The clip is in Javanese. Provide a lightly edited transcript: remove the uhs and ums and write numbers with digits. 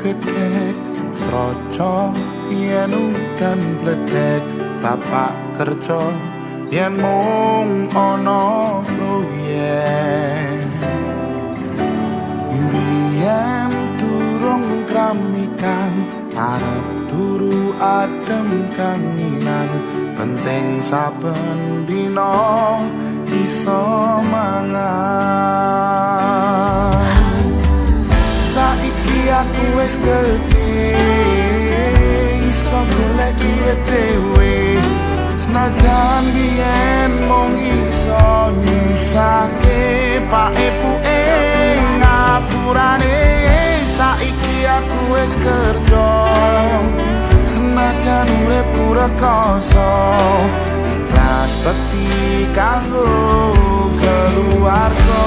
gedhek, troco yen udan bledek, bapak kerja yen mung ana proyek. Biyen durung kramikan, arep turu adem kanginan, penting saben dina iso mangan. Saiki aku wis gedhe, iso golek duit dhewe. Senajan biyen mung iso nyusahke pak epuke, ngapurane saiki aku wis kerja. Senajan uripku rekoso, ikhlas bekti kanggo keluarga.